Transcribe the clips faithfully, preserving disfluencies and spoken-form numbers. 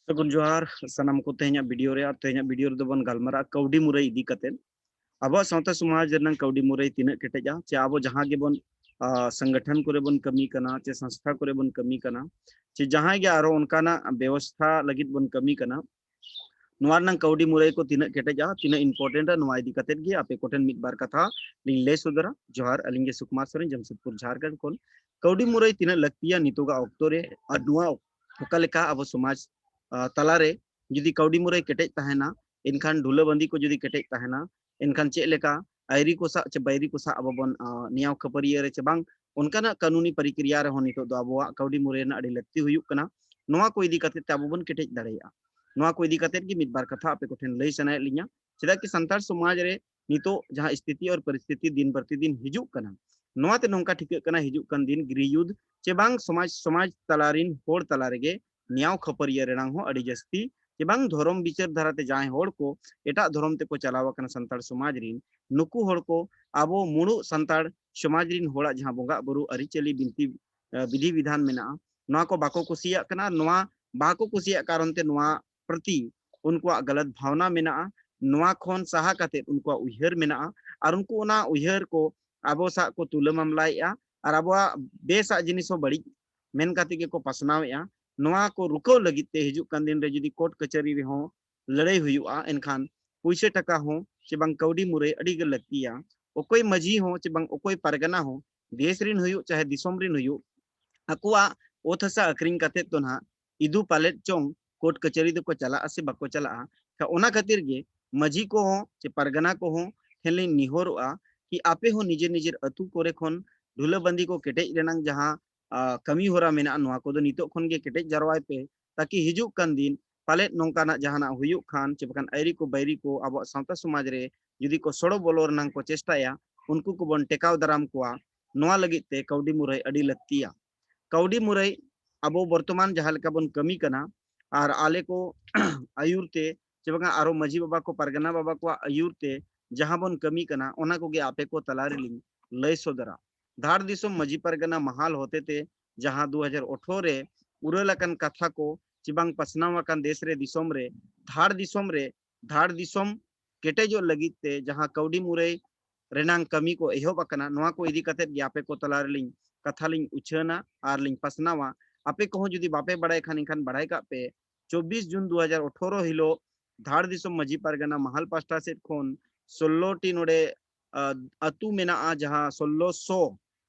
ᱥᱟᱹᱜᱩᱱ ᱡᱚᱦᱟᱨ ᱥᱟᱱᱟᱢ ᱠᱚ᱾ ᱛᱮᱦᱮᱧᱟᱜ ᱵᱷᱤᱰᱤᱭᱳ ᱨᱮ, ᱟᱨ ᱛᱮᱦᱮᱧᱟᱜ ᱵᱷᱤᱰᱤᱭᱳ ᱨᱮᱫᱚ ᱵᱚᱱ ᱜᱟᱞᱢᱟᱨᱟᱜᱼᱟ ᱠᱟᱹᱣᱰᱤ ᱢᱩᱨᱟᱹᱭ ᱤᱫᱤ ᱠᱟᱛᱮ᱾ ᱟᱵᱚᱣᱟᱜ ᱥᱟᱶᱛᱟ ᱥᱚᱢᱟᱡᱽ ᱨᱮᱱᱟᱜ ᱠᱟᱹᱣᱰᱤ ᱢᱩᱨᱟᱹᱭ ᱛᱤᱱᱟᱹᱜ ᱠᱮᱴᱮᱡᱼᱟ, ᱪᱮ ᱟᱵᱚ ᱡᱟᱦᱟᱸ ᱜᱮᱵᱚᱱ, ᱟ, ᱥᱚᱝᱜᱚᱴᱷᱚᱱ ᱠᱚᱨᱮ ᱵᱚᱱ ᱠᱟᱹᱢᱤ ᱠᱟᱱᱟ, ᱪᱮ ᱥᱚᱝᱥᱛᱷᱟ ᱠᱚᱨᱮ ᱵᱚᱱ ᱠᱟᱹᱢᱤ ᱠᱟᱱᱟ, ᱪᱮ ᱡᱟᱦᱟᱸᱭ ᱜᱮ ᱟᱨᱚ ᱚᱱᱠᱟᱱᱟᱜ ᱵᱮᱵᱚᱥᱛᱷᱟ ᱞᱟᱹᱜᱤᱫ ᱵᱚᱱ ᱠᱟᱹᱢᱤ ᱠᱟᱱᱟ, ᱱᱚᱣᱟ ᱨᱮᱱᱟᱜ ᱠᱟᱹᱣᱰᱤ ᱢᱩᱨᱟᱹᱭ ᱠᱚ ᱛᱤᱱᱟᱹᱜ ᱠᱮᱴᱮᱡᱼᱟ, ᱛᱤᱱᱟᱹᱜ ᱤᱢᱯᱚᱨᱴᱮᱱᱴᱼᱟ, ᱱᱚᱣᱟ ᱤᱫᱤ ᱠᱟᱛᱮ ᱜᱮ ᱟᱯᱮ ᱠᱚᱴᱷᱮᱱ ᱢᱤᱫ ᱵᱟᱨ ᱠᱟᱛᱷᱟ ᱞᱤᱧ ᱞᱟᱹᱭ ᱥᱚᱫᱚᱨᱟ᱾ ᱡᱚᱦᱟᱨ, ᱟᱹᱞᱤᱧ ᱜᱮ ᱥᱩᱠᱩᱢᱟᱨ ᱥᱚᱨᱮᱱ, ᱡᱟᱢᱥᱮᱫᱽᱯᱩᱨ, ᱡᱷᱟᱲᱠᱷᱚᱸᱰ ᱠᱷᱚᱱ᱾ ᱠᱟᱹᱣᱰᱤ ᱢᱩᱨᱟᱹᱭ ᱛᱤᱱᱟᱹᱜ ᱞᱟᱹᱠᱛᱤᱭᱟ ᱱᱤᱛᱚᱜᱟᱜ ᱚᱠᱛᱚ ᱨᱮ, ᱟᱨ ᱱᱚᱣᱟ ᱚᱠᱟ ᱞᱮᱠᱟ ᱟᱵᱚ ᱥᱚᱢᱟᱡᱽ, ᱟ, ᱛᱟᱞᱟᱨᱮ ᱡᱩᱫᱤ ᱠᱟᱹᱣᱰᱤ ᱢᱩᱨᱟᱹᱭ ᱠᱮᱴᱮᱡ ᱛᱟᱦᱮᱱᱟ, ᱮᱱᱠᱷᱟᱱ ᱰᱷᱩᱞᱟᱹ ᱵᱟᱸᱫᱤ ᱠᱚ ᱡᱩᱫᱤ ᱠᱮᱴᱮᱡ ᱛᱟᱦᱮᱱᱟ, ᱮᱱᱠᱷᱟᱱ ᱪᱮᱫ ᱞᱮᱠᱟ ᱟᱭᱨᱤ ᱠᱚ ᱥᱟᱜ ᱪᱮ ᱵᱟᱭᱨᱤ ᱠᱚ ᱥᱟᱜ ᱟᱵᱚ ᱵᱚᱱ, ᱟ, ᱱᱮᱭᱟᱣ ᱠᱷᱟᱹᱯᱟᱹᱨᱤᱭᱟᱹ ᱨᱮ ᱪᱮ ᱵᱟᱝ ᱚᱱᱠᱟᱱᱟᱜ ᱠᱟᱹᱱᱩᱱᱤ ᱯᱨᱚᱠᱨᱤᱭᱟ ᱨᱮᱦᱚᱸ ᱱᱤᱛᱚᱜ ᱫᱚ ᱟᱵᱚᱣᱟᱜ ᱠᱟᱹᱣᱰᱤ ᱢᱩᱨᱟᱹᱭ ᱨᱮᱱᱟᱜ ᱟᱹᱰᱤ ᱞᱟᱹᱠᱛᱤ ᱦᱩᱭᱩᱜ ᱠᱟᱱᱟ᱾ ᱱᱚᱣᱟ ᱠᱚ ᱤᱫᱤ ᱠᱟᱛᱮ ᱛᱮ ᱟᱵᱚ ᱵᱚᱱ ᱠᱮᱴᱮᱡ ᱫᱟᱲᱮᱭᱟᱜᱼᱟ᱾ ᱱᱚᱣᱟ ᱠᱚ ᱤᱫᱤ ᱠᱟᱛᱮ ᱜᱮ ᱢᱤᱫ ᱵᱟᱨ ᱠᱟᱛᱷᱟ ᱟᱯᱮ ᱠᱚᱴᱷᱮᱱ ᱞᱟᱹᱭ ᱥᱟᱱᱟᱭᱮᱫ ᱞᱤᱧᱟ᱾ ᱪᱮᱫᱟᱜ ᱠᱤ ᱥᱟᱱᱛᱟᱲ ᱥᱚᱢᱟᱡᱽ ᱨᱮ ᱱᱤᱛᱚᱜ ᱡᱟᱦᱟᱸ ᱥᱛᱷᱤᱛᱤ ᱟᱨ ᱯᱚᱨᱤᱥᱛᱷᱤᱛᱤ ᱫᱤᱱ ᱯᱨᱚᱛᱤᱫᱤᱱ ᱦᱤᱡᱩᱜ ᱠᱟᱱᱟ, ᱱᱚᱣᱟᱛᱮ ᱱᱚᱝᱠᱟ ᱴᱷᱤᱠᱟᱹᱜ ᱠᱟᱱᱟ ᱦᱤᱡᱩᱜ ᱠᱟᱱ ᱫᱤᱱ ᱜᱨᱤᱦᱚᱭᱩᱫᱷ ᱪᱮ ᱵᱟᱝ ᱥᱚᱢᱟᱡᱽ, ᱥᱚᱢᱟᱡᱽ ᱛᱟᱞᱟ ᱨᱤᱱ ᱦᱚᱲ ᱛᱟᱞᱟ ᱨᱮᱜᱮ ᱱᱮᱭᱟᱣ ᱠᱷᱟᱹᱯᱟᱹᱨᱤᱭᱟᱹ ᱨᱮᱱᱟᱝ ᱦᱚᱸ ᱟᱹᱰᱤ ᱡᱟᱹᱥᱛᱤ ᱪᱮ ᱵᱟᱝ ᱫᱷᱚᱨᱚᱢ ᱵᱤᱪᱟᱹᱨ ᱫᱷᱟᱨᱟᱛᱮ ᱡᱟᱦᱟᱸᱭ ᱦᱚᱲ ᱠᱚ ᱮᱴᱟᱜ ᱫᱷᱚᱨᱚᱢ ᱛᱮᱠᱚ ᱪᱟᱞᱟᱣ ᱟᱠᱟᱱᱟ ᱥᱟᱱᱛᱟᱲ ᱥᱚᱢᱟᱡᱽ ᱨᱤᱱ, ᱱᱩᱠᱩ ᱦᱚᱲ ᱠᱚ ᱟᱵᱚ ᱢᱩᱬᱩᱫ ᱥᱟᱱᱛᱟᱲ ᱥᱚᱢᱟᱡᱽ ᱨᱤᱱ ᱦᱚᱲᱟᱜ ᱡᱟᱦᱟᱸ ᱵᱚᱸᱜᱟ ᱵᱩᱨᱩ ᱟᱹᱨᱤᱪᱟᱹᱞᱤ ᱵᱤᱱᱛᱤ, ᱟᱸ, ᱵᱤᱫᱷᱤ ᱵᱤᱫᱷᱟᱱ ᱢᱮᱱᱟᱜᱼᱟ, ᱱᱚᱣᱟ ᱠᱚ ᱵᱟᱠᱚ ᱠᱩᱥᱤᱭᱟᱜ ᱠᱟᱱᱟ᱾ ᱱᱚᱣᱟ ᱵᱟᱠᱚ ᱠᱩᱥᱤᱭᱟᱜ ᱠᱟᱨᱚᱱ ᱛᱮ ᱱᱚᱣᱟ ᱯᱨᱚᱛᱤ ᱩᱱᱠᱩᱣᱟᱜ ᱜᱟᱞᱟᱛ ᱵᱷᱟᱣᱱᱟ ᱢᱮᱱᱟᱜᱼᱟ᱾ ᱱᱚᱣᱟ ᱠᱷᱚᱱ ᱥᱟᱦᱟ ᱠᱟᱛᱮ ᱩᱱᱠᱩᱣᱟᱜ ᱩᱭᱦᱟᱹᱨ ᱢᱮᱱᱟᱜᱼᱟ, ᱟᱨ ᱩᱱᱠᱩ ᱚᱱᱟ ᱩᱭᱦᱟᱹᱨ ᱠᱚ ᱟᱵᱚ ᱥᱟᱜ ᱠᱚ ᱛᱩᱞᱟᱹ ᱢᱟᱢᱞᱟᱭᱮᱫᱼᱟ, ᱟᱨ ᱟᱵᱚᱣᱟᱜ ᱵᱮᱥᱟᱜ ᱡᱤᱱᱤᱥ ᱦᱚᱸ ᱵᱟᱹᱲᱤᱡ ᱢᱮᱱ ᱠᱟᱛᱮ ᱜᱮᱠᱚ ᱯᱟᱥᱱᱟᱣᱮᱫᱼᱟ᱾ ᱱᱚᱣᱟ ᱠᱚ ᱨᱩᱠᱟᱹᱣ ᱞᱟᱹᱜᱤᱫ ᱛᱮ ᱦᱤᱡᱩᱜ ᱠᱟᱱ ᱫᱤᱱ ᱨᱮ ᱡᱩᱫᱤ ᱠᱳᱨᱴ ᱠᱟᱪᱷᱟᱹᱨᱤ ᱨᱮᱦᱚᱸ ᱞᱟᱹᱲᱦᱟᱹᱭ ᱦᱩᱭᱩᱜᱼᱟ, ᱮᱱᱠᱷᱟᱱ ᱯᱩᱭᱥᱟᱹ ᱴᱟᱠᱟ ᱦᱚᱸ ᱪᱮ ᱵᱟᱝ ᱠᱟᱹᱣᱰᱤ ᱢᱩᱨᱟᱹᱭ ᱟᱹᱰᱤ ᱜᱮ ᱞᱟᱹᱠᱛᱤᱭᱟ᱾ ᱚᱠᱚᱭ ᱢᱟᱹᱡᱷᱤ ᱦᱚᱸ ᱪᱮ ᱵᱟᱝ ᱚᱠᱚᱭ ᱯᱟᱨᱜᱟᱱᱟ ᱦᱚᱸ, ᱫᱮᱥ ᱨᱤᱱ ᱦᱩᱭᱩᱜ ᱪᱟᱦᱮ ᱫᱤᱥᱚᱢ ᱨᱤᱱ ᱦᱩᱭᱩᱜ, ᱟᱠᱚᱣᱟᱜ ᱚᱛ ᱦᱟᱥᱟ ᱟᱹᱠᱷᱨᱤᱧ ᱠᱟᱛᱮᱫ ᱫᱚ ᱱᱟᱦᱟᱜ ᱤᱫᱩ ᱯᱟᱞᱮᱫ ᱪᱚᱝ ᱠᱳᱨᱴ ᱠᱟᱪᱷᱟᱹᱨᱤ ᱫᱚᱠᱚ ᱪᱟᱞᱟᱜᱼᱟ ᱥᱮ ᱵᱟᱠᱚ ᱪᱟᱞᱟᱜᱼᱟ᱾ ᱠᱷᱟᱱ ᱚᱱᱟ ᱠᱷᱟᱹᱛᱤᱨ ᱜᱮ ᱢᱟᱹᱡᱷᱤ ᱠᱚᱦᱚᱸ ᱪᱮ ᱯᱟᱨᱜᱟᱱᱟ ᱠᱚᱦᱚᱸ ᱴᱷᱮᱱ ᱞᱤᱧ ᱱᱮᱦᱚᱨᱚᱜᱼᱟ ᱠᱤ ᱟᱯᱮ ᱦᱚᱸ ᱱᱤᱡᱮᱨ ᱱᱤᱡᱮᱨ ᱟᱹᱛᱩ ᱠᱚᱨᱮ ᱠᱷᱚᱱ ᱰᱷᱩᱞᱟᱹ ᱵᱟᱸᱫᱤ ᱠᱚ ᱠᱮᱴᱮᱡ ᱨᱮᱱᱟᱝ ᱡᱟᱦᱟᱸ, ᱟ, ᱠᱟᱹᱢᱤ ᱦᱚᱨᱟ ᱢᱮᱱᱟᱜᱼᱟ, ᱱᱚᱣᱟ ᱠᱚᱫᱚ ᱱᱤᱛᱚᱜ ᱠᱷᱚᱱ ᱜᱮ ᱠᱮᱴᱮᱡ ᱡᱟᱨᱣᱟᱭ ᱯᱮ, ᱛᱟᱠᱤ ᱦᱤᱡᱩᱜ ᱠᱟᱱ ᱫᱤᱱ ᱯᱟᱞᱮᱫ ᱱᱚᱝᱠᱟᱱᱟᱜ ᱡᱟᱦᱟᱱᱟᱜ ᱦᱩᱭᱩᱜ ᱠᱷᱟᱱ ᱪᱮ ᱵᱟᱠᱷᱟᱱ ᱟᱹᱭᱨᱤ ᱠᱚ ᱵᱟᱹᱭᱨᱤ ᱠᱚ ᱟᱵᱚᱣᱟᱜ ᱥᱟᱶᱛᱟ ᱥᱚᱢᱟᱡᱽ ᱨᱮ ᱡᱩᱫᱤ ᱠᱚ ᱥᱚᱲᱚ ᱵᱚᱞᱚ ᱨᱮᱱᱟᱝ ᱠᱚ ᱪᱮᱥᱴᱟᱭᱟ, ᱩᱱᱠᱩ ᱠᱚᱵᱚᱱ ᱴᱮᱠᱟᱣ ᱫᱟᱨᱟᱢ ᱠᱚᱣᱟ᱾ ᱱᱚᱣᱟ ᱞᱟᱹᱜᱤᱫ ᱛᱮ ᱠᱟᱹᱣᱰᱤ ᱢᱩᱨᱟᱹᱭ ᱟᱹᱰᱤ ᱞᱟᱹᱠᱛᱤᱭᱟ᱾ ᱠᱟᱹᱣᱰᱤ ᱢᱩᱨᱟᱹᱭ ᱟᱵᱚ ᱵᱚᱨᱛᱚᱢᱟᱱ ᱡᱟᱦᱟᱸ ᱞᱮᱠᱟ ᱵᱚᱱ ᱠᱟᱹᱢᱤ ᱠᱟᱱᱟ, ᱟᱨ ᱟᱞᱮ ᱠᱚ ᱟᱹᱭᱩᱨ ᱛᱮ ᱪᱮ ᱵᱟᱝᱟ ᱟᱨᱚ ᱢᱟᱹᱡᱷᱤ ᱵᱟᱵᱟ ᱠᱚ, ᱯᱟᱨᱜᱟᱱᱟ ᱵᱟᱵᱟ ᱠᱚᱣᱟᱜ ᱟᱹᱭᱩᱨ ᱛᱮ ᱡᱟᱦᱟᱸ ᱵᱚᱱ ᱠᱟᱹᱢᱤ ᱠᱟᱱᱟ, ᱚᱱᱟ ᱠᱚᱜᱮ ᱟᱯᱮ ᱠᱚ ᱛᱟᱞᱟ ᱨᱮᱞᱤᱧ ᱞᱟᱹᱭ ᱥᱚᱫᱚᱨᱟ᱾ ᱫᱷᱟᱲ ᱫᱤᱥᱚᱢ ᱢᱟᱹᱡᱷᱤ ᱯᱟᱨᱜᱟᱱᱟ ᱢᱟᱦᱟᱞ ᱦᱚᱛᱮᱛᱮ ᱡᱟᱦᱟᱸ ᱫᱩ ᱦᱟᱡᱟᱨ ᱟᱴᱷᱨᱚ ᱨᱮ ᱩᱨᱟᱹᱞ ᱟᱠᱟᱱ ᱠᱟᱛᱷᱟ ᱠᱚ ᱪᱮ ᱵᱟᱝ ᱯᱟᱥᱱᱟᱣ ᱟᱠᱟᱱ ᱫᱮᱥ ᱨᱮ, ᱫᱤᱥᱚᱢ ᱨᱮ, ᱫᱷᱟᱲ ᱫᱤᱥᱚᱢ ᱨᱮ, ᱫᱷᱟᱲ ᱫᱤᱥᱚᱢ ᱠᱮᱴᱮᱡᱚᱜ ᱞᱟᱹᱜᱤᱫ ᱛᱮ ᱡᱟᱦᱟᱸ ᱠᱟᱹᱣᱰᱤ ᱢᱩᱨᱟᱹᱭ ᱨᱮᱱᱟᱝ ᱠᱟᱹᱢᱤ ᱠᱚ ᱮᱦᱚᱵ ᱟᱠᱟᱱᱟ, ᱱᱚᱣᱟ ᱠᱚ ᱤᱫᱤ ᱠᱟᱛᱮᱫ ᱜᱮ ᱟᱯᱮ ᱠᱚ ᱛᱟᱞᱟ ᱨᱮᱞᱤᱧ ᱠᱟᱛᱷᱟ ᱞᱤᱧ ᱩᱪᱷᱟᱹᱱᱟ ᱟᱨ ᱞᱤᱧ ᱯᱟᱥᱱᱟᱣᱟ᱾ ᱟᱯᱮ ᱠᱚᱦᱚᱸ ᱡᱩᱫᱤ ᱵᱟᱯᱮ ᱵᱟᱲᱟᱭ ᱠᱷᱟᱱ, ᱮᱱᱠᱷᱟᱱ ᱵᱟᱲᱟᱭ ᱠᱟᱜ ᱯᱮ, ᱪᱚᱵᱵᱤᱥ ᱡᱩᱱ ᱫᱩ ᱦᱟᱡᱟᱨ ᱟᱴᱷᱟᱨᱚ ᱦᱤᱞᱳᱜ ᱫᱷᱟᱲ ᱫᱤᱥᱚᱢ ᱢᱟᱹᱡᱷᱤ ᱯᱟᱨᱜᱟᱱᱟ ᱢᱟᱦᱟᱞ ᱯᱟᱥᱴᱟ ᱥᱮᱫ ᱠᱷᱚᱱ ᱥᱳᱞᱞᱳ ᱴᱤ ᱱᱚᱰᱮ, ᱟ, ᱟᱹᱛᱩ ᱢᱮᱱᱟᱜᱼᱟ, ᱡᱟᱦᱟᱸ ᱥᱳᱞᱞᱳ ᱥᱚ,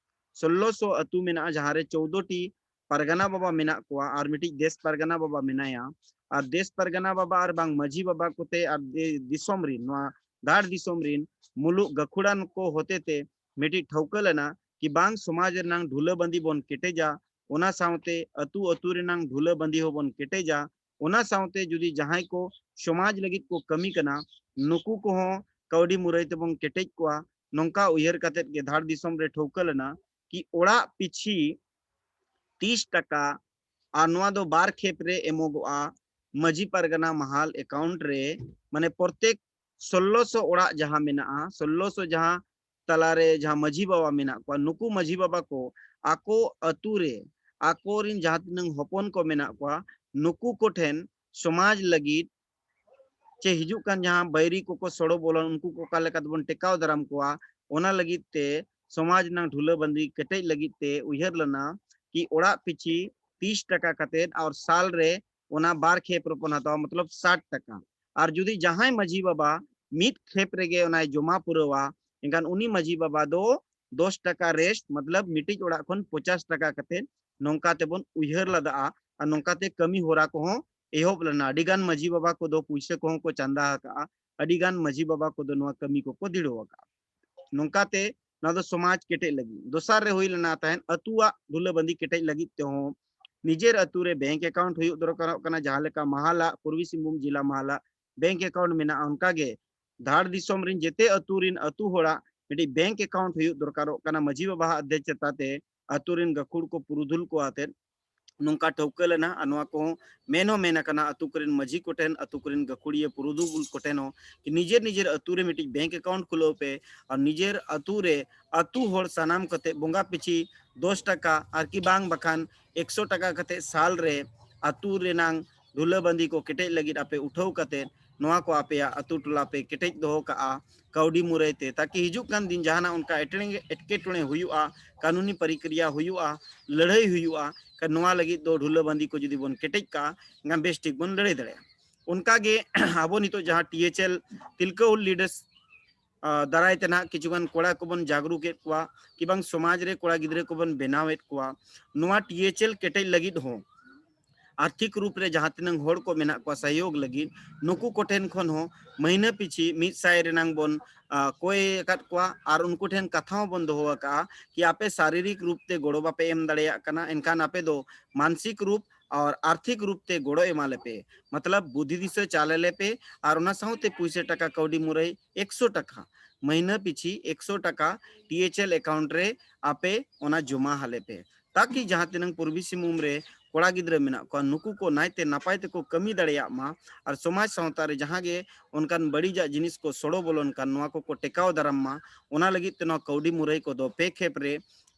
ᱥᱳᱞᱞᱳ ᱥᱚ ᱟᱹᱛᱩ ᱢᱮᱱᱟᱜᱼᱟ, ᱡᱟᱦᱟᱸ ᱨᱮ ᱪᱳᱣᱫᱚ ᱴᱤ ᱯᱟᱨᱜᱟᱱᱟ ᱵᱟᱵᱟ ᱢᱮᱱᱟᱜ ᱠᱚᱣᱟ ᱟᱨ ᱢᱤᱫᱴᱤᱡ ᱫᱮᱥ ᱯᱟᱨᱜᱟᱱᱟ ᱵᱟᱵᱟ ᱢᱮᱱᱟᱭᱟ᱾ ᱟᱨ ᱫᱮᱥ ᱯᱟᱨᱜᱟᱱᱟ ᱵᱟᱵᱟ ᱟᱨ ᱵᱟᱝ ᱢᱟᱹᱡᱷᱤ ᱵᱟᱵᱟ ᱠᱚᱛᱮ ᱟᱨ ᱫᱮ-, ᱫᱤᱥᱚᱢ ᱨᱤᱱ, ᱱᱚᱣᱟ ᱫᱷᱟᱲ ᱫᱤᱥᱚᱢ ᱨᱤᱱ ᱢᱩᱞᱩᱜ ᱜᱟᱹᱠᱷᱩᱲᱟᱱ ᱠᱚ ᱦᱚᱛᱮ ᱛᱮ ᱢᱤᱫᱴᱤᱡ ᱴᱷᱟᱹᱣᱠᱟᱹ ᱞᱮᱱᱟ ᱠᱤ ᱵᱟᱝ ᱥᱚᱢᱟᱡᱽ ᱨᱮᱱᱟᱝ ᱰᱷᱩᱞᱟᱹ ᱵᱟᱸᱫᱤ ᱵᱚᱱ ᱠᱮᱴᱮᱡᱟ, ᱚᱱᱟ ᱥᱟᱶᱛᱮ ᱟᱹᱛᱩ ᱟᱹᱛᱩ ᱨᱮᱱᱟᱝ ᱰᱷᱩᱞᱟᱹ ᱵᱟᱸᱫᱤ ᱦᱚᱸᱵᱚᱱ ᱠᱮᱴᱮᱡᱟ, ᱚᱱᱟ ᱥᱟᱶᱛᱮ ᱡᱩᱫᱤ ᱡᱟᱦᱟᱸᱭ ᱠᱚ ᱥᱚᱢᱟᱡᱽ ᱞᱟᱹᱜᱤᱫ ᱠᱚ ᱠᱟᱹᱢᱤ ᱠᱟᱱᱟ, ᱱᱩᱠᱩ ᱠᱚᱦᱚᱸ ᱠᱟᱹᱣᱰᱤ ᱢᱩᱨᱟᱹᱭ ᱛᱮᱵᱚᱱ ᱠᱮᱴᱮᱡ ᱠᱚᱣᱟ᱾ ᱱᱚᱝᱠᱟ ᱩᱭᱦᱟᱹᱨ ᱠᱟᱛᱮᱫ ᱜᱮ ᱫᱷᱟᱲ ᱫᱤᱥᱚᱢ ᱨᱮ ᱴᱷᱟᱹᱣᱠᱟᱹ ᱞᱮᱱᱟ ᱠᱤ ᱚᱲᱟᱜ ᱯᱤᱪᱷᱤ ᱛᱤᱥ ᱴᱟᱠᱟ, ᱟᱨ ᱱᱚᱣᱟ ᱫᱚ ᱵᱟᱨ ᱠᱷᱮᱯ ᱨᱮ ᱮᱢᱚᱜᱚᱜᱼᱟ ᱢᱟᱹᱡᱷᱤ ᱯᱟᱨᱜᱟᱱᱟ ᱢᱟᱦᱟᱞ ᱮᱠᱟᱣᱩᱱᱴ ᱨᱮ, ᱢᱟᱱᱮ ᱯᱨᱚᱛᱮᱠ ᱥᱳᱞᱞᱳ ᱥᱚ ᱚᱲᱟᱜ ᱡᱟᱦᱟᱸ ᱢᱮᱱᱟᱜᱼᱟ, ᱥᱳᱞᱞᱳ ᱥᱚ ᱡᱟᱦᱟᱸ ᱛᱟᱞᱟᱨᱮ ᱡᱟᱦᱟᱸ ᱢᱟᱹᱡᱷᱤ ᱵᱟᱵᱟ ᱢᱮᱱᱟᱜ ᱠᱚᱣᱟ, ᱱᱩᱠᱩ ᱢᱟᱹᱡᱷᱤ ᱵᱟᱵᱟ ᱠᱚ ᱟᱠᱚ ᱟᱹᱛᱩ ᱨᱮ ᱟᱠᱚᱨᱤᱱ ᱡᱟᱦᱟᱸ ᱛᱤᱱᱟᱹᱝ ᱦᱚᱯᱚᱱ ᱠᱚ ᱢᱮᱱᱟᱜ ᱠᱚᱣᱟ, ᱱᱩᱠᱩ ᱠᱚᱴᱷᱮᱱ ᱥᱚᱢᱟᱡᱽ ᱞᱟᱹᱜᱤᱫ ᱪᱮ ᱦᱤᱡᱩᱜ ᱠᱟᱱ ᱡᱟᱦᱟᱸ ᱵᱟᱹᱭᱨᱤ ᱠᱚᱠᱚ ᱥᱚᱲᱚ ᱵᱚᱞᱚᱱ, ᱩᱱᱠᱩ ᱠᱚ ᱚᱠᱟ ᱞᱮᱠᱟ ᱛᱮᱵᱚᱱ ᱴᱮᱠᱟᱣ ᱫᱟᱨᱟᱢ ᱠᱚᱣᱟ, ᱚᱱᱟ ᱞᱟᱹᱜᱤᱫ ᱛᱮ ᱥᱚᱢᱟᱡᱽ ᱨᱮᱱᱟᱜ ᱰᱷᱩᱞᱟᱹ ᱵᱟᱸᱫᱤ ᱠᱮᱴᱮᱡ ᱞᱟᱹᱜᱤᱫ ᱛᱮ ᱩᱭᱦᱟᱹᱨ ᱞᱮᱱᱟ ᱠᱤ ᱚᱲᱟᱜ ᱯᱤᱪᱷᱤ ᱛᱤᱥ ᱴᱟᱠᱟ ᱠᱟᱛᱮᱫ ᱟᱨ ᱥᱟᱞ ᱨᱮ ᱚᱱᱟ ᱵᱟᱨ ᱠᱷᱮᱯ ᱨᱮᱵᱚᱱ ᱦᱟᱛᱟᱣᱟ, ᱢᱚᱛᱞᱚᱵ ᱥᱟᱴ ᱴᱟᱠᱟ᱾ ᱟᱨ ᱡᱩᱫᱤ ᱡᱟᱦᱟᱸᱭ ᱢᱟᱹᱡᱷᱤ ᱵᱟᱵᱟ ᱢᱤᱫ ᱠᱷᱮᱯ ᱨᱮᱜᱮ ᱚᱱᱟᱭ ᱡᱚᱢᱟ ᱯᱩᱨᱟᱹᱣᱟ, ᱮᱱᱠᱷᱟᱱ ᱩᱱᱤ ᱢᱟᱹᱡᱷᱤ ᱵᱟᱵᱟ ᱫᱚ ᱫᱚᱥ ᱴᱟᱠᱟ ᱨᱮᱥᱴ, ᱢᱚᱛᱞᱚᱵ ᱢᱤᱫᱴᱤᱡ ᱚᱲᱟᱜ ᱠᱷᱚᱱ ᱯᱚᱪᱟᱥ ᱴᱟᱠᱟ ᱠᱟᱛᱮᱫ ᱱᱚᱝᱠᱟ ᱛᱮᱵᱚᱱ ᱩᱭᱦᱟᱹᱨ ᱞᱮᱫᱟᱜᱼᱟ᱾ ᱟᱨ ᱱᱚᱝᱠᱟ ᱛᱮ ᱠᱟᱹᱢᱤ ᱦᱚᱨᱟ ᱠᱚᱦᱚᱸ ᱮᱦᱚᱵ ᱞᱮᱱᱟ᱾ ᱟᱹᱰᱤ ᱜᱟᱱ ᱢᱟᱹᱡᱷᱤ ᱵᱟᱵᱟ ᱠᱚᱫᱚ ᱯᱩᱭᱥᱟᱹ ᱠᱚᱦᱚᱸ ᱠᱚ ᱪᱟᱸᱫᱟ ᱟᱠᱟᱜᱼᱟ, ᱟᱹᱰᱤ ᱜᱟᱱ ᱢᱟᱹᱡᱷᱤ ᱵᱟᱵᱟ ᱠᱚᱫᱚ ᱱᱚᱣᱟ ᱠᱟᱹᱢᱤ ᱠᱚᱠᱚ ᱫᱤᱲᱟᱹᱣ ᱟᱠᱟᱜᱼᱟ᱾ ᱱᱚᱝᱠᱟ ᱛᱮ ᱱᱚᱣᱟ ᱫᱚ ᱥᱚᱢᱟᱡᱽ ᱠᱮᱴᱮᱡ ᱞᱟᱹᱜᱤᱫ᱾ ᱫᱚᱥᱟᱨ ᱨᱮ ᱦᱩᱭ ᱞᱮᱱᱟ ᱛᱟᱦᱮᱸᱫ ᱟᱹᱛᱩᱣᱟᱜ ᱰᱷᱩᱞᱟᱹ ᱵᱟᱸᱫᱤ ᱠᱮᱴᱮᱡ ᱞᱟᱹᱜᱤᱫ ᱛᱮᱦᱚᱸ ᱱᱤᱡᱮᱨ ᱟᱹᱛᱩ ᱨᱮ ᱵᱮᱝᱠ ᱮᱠᱟᱣᱩᱱᱴ ᱦᱩᱭᱩᱜ ᱫᱚᱨᱠᱟᱨᱚᱜ ᱠᱟᱱᱟ, ᱡᱟᱦᱟᱸ ᱞᱮᱠᱟ ᱢᱟᱦᱟᱞᱟᱜ, ᱯᱩᱨᱵᱤ ᱥᱤᱝᱵᱷᱩᱢ ᱡᱮᱞᱟ ᱢᱟᱦᱟᱞᱟᱜ ᱵᱮᱝᱠ ᱮᱠᱟᱣᱩᱱᱴ ᱢᱮᱱᱟᱜᱼᱟ, ᱚᱱᱠᱟ ᱜᱮ ᱫᱷᱟᱲ ᱫᱤᱥᱚᱢ ᱨᱤᱱ ᱡᱮᱛᱮ ᱟᱹᱛᱩ ᱨᱤᱱ ᱟᱹᱛᱩ ᱦᱚᱲᱟᱜ ᱢᱤᱫᱴᱤᱡ ᱵᱮᱝᱠ ᱮᱠᱟᱣᱩᱱᱴ ᱦᱩᱭᱩᱜ ᱫᱚᱨᱠᱟᱨᱚᱜ ᱠᱟᱱᱟ᱾ ᱢᱟᱹᱡᱷᱤ ᱵᱟᱵᱟᱣᱟᱜ ᱟᱫᱮ ᱪᱮᱛᱟᱛᱮ ᱟᱹᱛᱩ ᱨᱤᱱ ᱜᱟᱹᱠᱷᱩᱲ ᱠᱚ ᱯᱩᱨᱩᱫᱷᱩᱞ ᱠᱚ ᱟᱛᱮᱫ ᱱᱚᱝᱠᱟ ᱴᱷᱟᱹᱣᱠᱟᱹ ᱞᱮᱱᱟ᱾ ᱟᱨ ᱱᱚᱣᱟ ᱠᱚᱦᱚᱸ ᱢᱮᱱ ᱦᱚᱸ ᱢᱮᱱ ᱟᱠᱟᱱᱟ ᱟᱹᱛᱩ ᱠᱚᱨᱮᱱ ᱢᱟᱹᱡᱷᱤ ᱠᱚᱴᱷᱮᱱ, ᱟᱹᱛᱩ ᱠᱚᱨᱮᱱ ᱜᱟᱹᱠᱷᱩᱲᱤᱭᱟᱹ ᱯᱩᱨᱩᱫᱷᱩᱞ ᱠᱚᱴᱷᱮᱱ ᱦᱚᱸ, ᱠᱤ ᱱᱤᱡᱮᱨ ᱱᱤᱡᱮᱨ ᱟᱹᱛᱩ ᱨᱮ ᱢᱤᱫᱴᱤᱡ ᱵᱮᱝᱠ ᱮᱠᱟᱣᱩᱱᱴ ᱠᱷᱩᱞᱟᱹᱣ ᱯᱮ ᱟᱨ ᱱᱤᱡᱮᱨ ᱟᱹᱛᱩ ᱨᱮ ᱟᱹᱛᱩ ᱦᱚᱲ ᱥᱟᱱᱟᱢ ᱠᱟᱛᱮ ᱵᱚᱸᱜᱟ ᱯᱤᱪᱷᱤ ᱫᱚᱥ ᱴᱟᱠᱟ ᱟᱨ ᱠᱤ ᱵᱟᱝ ᱵᱟᱠᱷᱟᱱ ᱮᱠᱥᱚ ᱴᱟᱠᱟ ᱠᱟᱛᱮ ᱥᱟᱞ ᱨᱮ ᱟᱹᱛᱩ ᱨᱮᱱᱟᱝ ᱰᱷᱩᱞᱟᱹ ᱵᱟᱸᱫᱤ ᱠᱚ ᱠᱮᱴᱮᱡ ᱞᱟᱹᱜᱤᱫ ᱟᱯᱮ ᱩᱴᱷᱟᱹᱣ ᱠᱟᱛᱮ ᱱᱚᱣᱟ ᱠᱚ ᱟᱯᱮᱭᱟᱜ ᱟᱹᱛᱩ ᱴᱚᱞᱟ ᱯᱮ ᱠᱮᱴᱮᱡ ᱫᱚᱦᱚ ᱠᱟᱜᱼᱟ ᱠᱟᱹᱣᱰᱤ ᱢᱩᱨᱟᱹᱭ ᱛᱮ, ᱛᱟᱠᱤ ᱦᱤᱡᱩᱜ ᱠᱟᱱ ᱫᱤᱱ ᱡᱟᱦᱟᱱᱟᱜ ᱚᱱᱠᱟ ᱮᱴᱠᱮ- ᱮᱴᱠᱮᱴᱚᱬᱮ ᱦᱩᱭᱩᱜᱼᱟ, ᱠᱟᱹᱱᱩᱱᱤ ᱯᱨᱚᱠᱨᱤᱭᱟ ᱦᱩᱭᱩᱜᱼᱟ, ᱞᱟᱹᱲᱦᱟᱹᱭ ᱦᱩᱭᱩᱜᱼᱟ, ᱠᱷᱟᱱ ᱱᱚᱣᱟ ᱞᱟᱹᱜᱤᱫ ᱫᱚ ᱰᱷᱩᱞᱟᱹ ᱵᱟᱸᱫᱤ ᱠᱚ ᱡᱩᱫᱤ ᱵᱚᱱ ᱠᱮᱴᱮᱡ ᱠᱟᱜᱼᱟ, ᱮᱱᱠᱷᱟᱱ ᱵᱮᱥ ᱴᱷᱤᱠ ᱵᱚᱱ ᱞᱟᱹᱲᱦᱟᱹᱭ ᱫᱟᱲᱮᱭᱟᱜᱼᱟ᱾ ᱚᱱᱠᱟᱜᱮ ᱟᱵᱚ ᱱᱤᱛᱚᱜ ᱡᱟᱦᱟᱸ ᱴᱤ ᱮᱭᱤᱪ ᱮᱞ ᱛᱤᱞᱠᱟᱹ ᱦᱩᱞ ᱞᱤᱰᱟᱨᱥ ᱫᱟᱨᱟᱭ ᱛᱮ ᱱᱟᱦᱟᱜ ᱠᱤᱪᱷᱩ ᱜᱟᱱ ᱠᱚᱲᱟ ᱠᱚᱵᱚᱱ ᱡᱟᱜᱽᱨᱩᱠ ᱮᱫ ᱠᱚᱣᱟ, ᱠᱤ ᱵᱟᱝ ᱥᱚᱢᱟᱡᱽ ᱨᱮ ᱠᱚᱲᱟ ᱜᱤᱫᱽᱨᱟᱹ ᱠᱚᱵᱚᱱ ᱵᱮᱱᱟᱣ ᱮᱫ ᱠᱚᱣᱟ, ᱱᱚᱣᱟ ᱴᱤ ᱮᱭᱤᱪ ᱮᱞ ᱠᱮᱴᱮᱡ ᱞᱟᱹᱜᱤᱫ ᱦᱚᱸ ᱟᱨᱛᱷᱤᱠ ᱨᱩᱯ ᱨᱮ ᱡᱟᱦᱟᱸ ᱛᱤᱱᱟᱹᱝ ᱦᱚᱲ ᱠᱚ ᱢᱮᱱᱟᱜ ᱠᱚᱣᱟ ᱥᱚᱦᱭᱳᱜᱽ ᱞᱟᱹᱜᱤᱫ, ᱱᱩᱠᱩ ᱠᱚᱴᱷᱮᱱ ᱠᱷᱚᱱ ᱦᱚᱸ ᱢᱟᱹᱦᱱᱟᱹ ᱯᱤᱪᱷᱤ ᱢᱤᱫ ᱥᱟᱭ ᱨᱮᱱᱟᱝ ᱵᱚᱱ ᱟ, ᱠᱚᱭ ᱟᱠᱟᱫ ᱠᱚᱣᱟ ᱟᱨ ᱩᱱᱠᱩ ᱴᱷᱮᱱ ᱠᱟᱛᱷᱟ ᱦᱚᱸ ᱵᱚᱱ ᱫᱚᱦᱚ ᱟᱠᱟᱫᱼᱟ ᱠᱤ ᱟᱯᱮ ᱥᱟᱨᱤᱨᱤᱠ ᱨᱩᱯ ᱛᱮ ᱜᱚᱲᱚ ᱵᱟᱯᱮ ᱮᱢ ᱫᱟᱲᱮᱭᱟᱜ ᱠᱟᱱᱟ, ᱮᱱᱠᱷᱟᱱ ᱟᱯᱮ ᱫᱚ ᱢᱟᱱᱥᱤᱠ ᱨᱩᱯ ᱟᱨ ᱟᱨᱛᱷᱤᱠ ᱨᱩᱯ ᱛᱮ ᱜᱚᱲᱚ ᱮᱢᱟ ᱞᱮᱯᱮ, ᱢᱚᱛᱞᱚᱵ ᱵᱩᱫᱷᱤ ᱫᱤᱥᱟᱹ ᱪᱟᱞ ᱟᱞᱮᱯᱮ ᱟᱨ ᱚᱱᱟ ᱥᱟᱶᱛᱮ ᱯᱩᱭᱥᱟᱹ ᱴᱟᱠᱟ ᱠᱟᱹᱣᱰᱤ ᱢᱩᱨᱟᱹᱭ ᱮᱠᱥᱚ ᱴᱟᱠᱟ, ᱢᱟᱹᱦᱱᱟᱹ ᱯᱤᱪᱷᱤ ᱮᱠᱥᱚ ᱴᱟᱠᱟ ᱴᱤ ᱮᱭᱤᱪ ᱮᱞ ᱮᱠᱟᱣᱩᱱᱴ ᱨᱮ ᱟᱯᱮ ᱚᱱᱟ ᱡᱚᱢᱟ ᱟᱞᱮᱯᱮ, ᱛᱟᱠᱤ ᱡᱟᱦᱟᱸ ᱛᱤᱱᱟᱹᱝ ᱯᱩᱨᱵᱤ ᱥᱤᱝᱵᱷᱩᱢ ᱨᱮ ᱠᱚᱲᱟ ᱜᱤᱫᱽᱨᱟᱹ ᱢᱮᱱᱟᱜ ᱠᱚᱣᱟ, ᱱᱩᱠᱩ ᱠᱚ ᱱᱟᱭᱛᱮ ᱱᱟᱯᱟᱭ ᱛᱮᱠᱚ ᱠᱟᱹᱢᱤ ᱫᱟᱲᱮᱭᱟᱜ ᱢᱟ ᱟᱨ ᱥᱚᱢᱟᱡᱽ ᱥᱟᱶᱛᱟ ᱨᱮ ᱡᱟᱦᱟᱸ ᱜᱮ ᱚᱱᱠᱟᱱ ᱵᱟᱹᱲᱤᱡᱟᱜ ᱡᱤᱱᱤᱥ ᱠᱚ ᱥᱚᱲᱚ ᱵᱚᱞᱚᱱ ᱠᱟᱱ, ᱱᱚᱣᱟ ᱠᱚᱠᱚ ᱴᱮᱠᱟᱣ ᱫᱟᱨᱟᱢ ᱢᱟ᱾ ᱚᱱᱟ ᱞᱟᱹᱜᱤᱫ ᱛᱮ ᱱᱚᱣᱟ ᱠᱟᱹᱣᱰᱤ ᱢᱩᱨᱟᱹᱭ ᱠᱚᱫᱚ ᱯᱮ ᱠᱷᱮᱯ ᱨᱮ